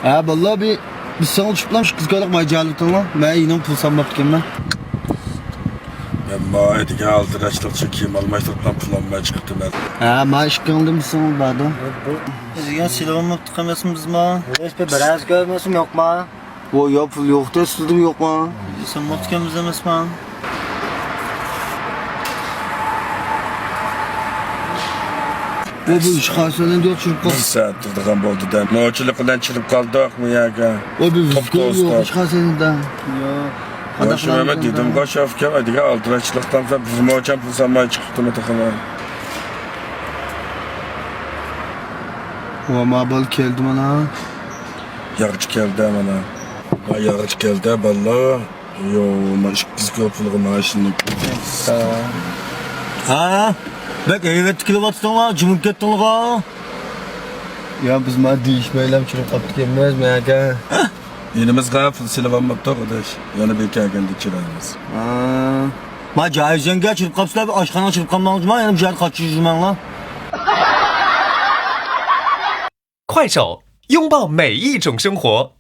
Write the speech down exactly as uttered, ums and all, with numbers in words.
ھە، بالىلار، بىر، بىز ساڭا چۈشۈپلا شۇ قىزغا ماي جالىۋېتىڭلار. مەن ئىنىڭ پۇل سانماپتىكەنمەن. مەن ماي دېگەن ئالدىراشلىق ئۈچۈن كىيىم ئالماشلىقتىن پۇل ئالماي چىقىپتىمەن. ھە، ما ئىككىڭدىن بىرسىڭ باردۇ. بىزگە سېلىۋالماپتىق ئەمەسمۇ بىزمۇ؟ ھېچ بىر بىرەرسى كۆرمەسمۇ يوقما؟ ۋو، يا پۇل يوق دە، سىلدىمۇ يوقما؟ سانماپتىكەن بىز ئەمەسمۇ؟ ۋو، بۇ ئىشخانىسىنى يوق چۈشۈرۈپ قوي. بىر سائەت تۇرىدىغان بولدى دە. نوچىلىق بىلەن چىرىپ قالدۇق بۇ يەرگە. ۋو، بىز توختاپ يوق ئىشخانىسىنى دە. يوق. شۇ مەن دېدىمغۇ، شۇ ئۇكام دېگەن ئالدىراشلىقتان بىز موچەن پۇل سانماي چىقىپتىمىز تېخىمۇ. ۋو، ما بال كەلدى مانا. ياغچى كەلدى مانا. ما ياغچى كەلدى بالىلار. يو، ما ئىككى يۈز كوي پۇلغا ماشىنا. ھە؟ بەك ھەيۋەتتە كېلىۋاتىسىلەر، جىمىپ كەتتىڭلارغۇ. يا، بىز ما دېيىشمەيلا چۈشۈرۈپ قاپتىكەنمىز مەگە. يېنىمىزغا پۇل سېلىۋالماپتۇق ئاداش. يەنە بىر كەلگەندە چۈشۈرەرمىز. ھە. ما جايىزەنگە چۈشۈرۈپ قاپسىلەر، ئاشخانىغا چۈشۈرۈپ قالماڭلار، يەنە بۇ يەردە قاچىلىشىپ يۈرمەڭلار. 快手，拥抱每一种生活。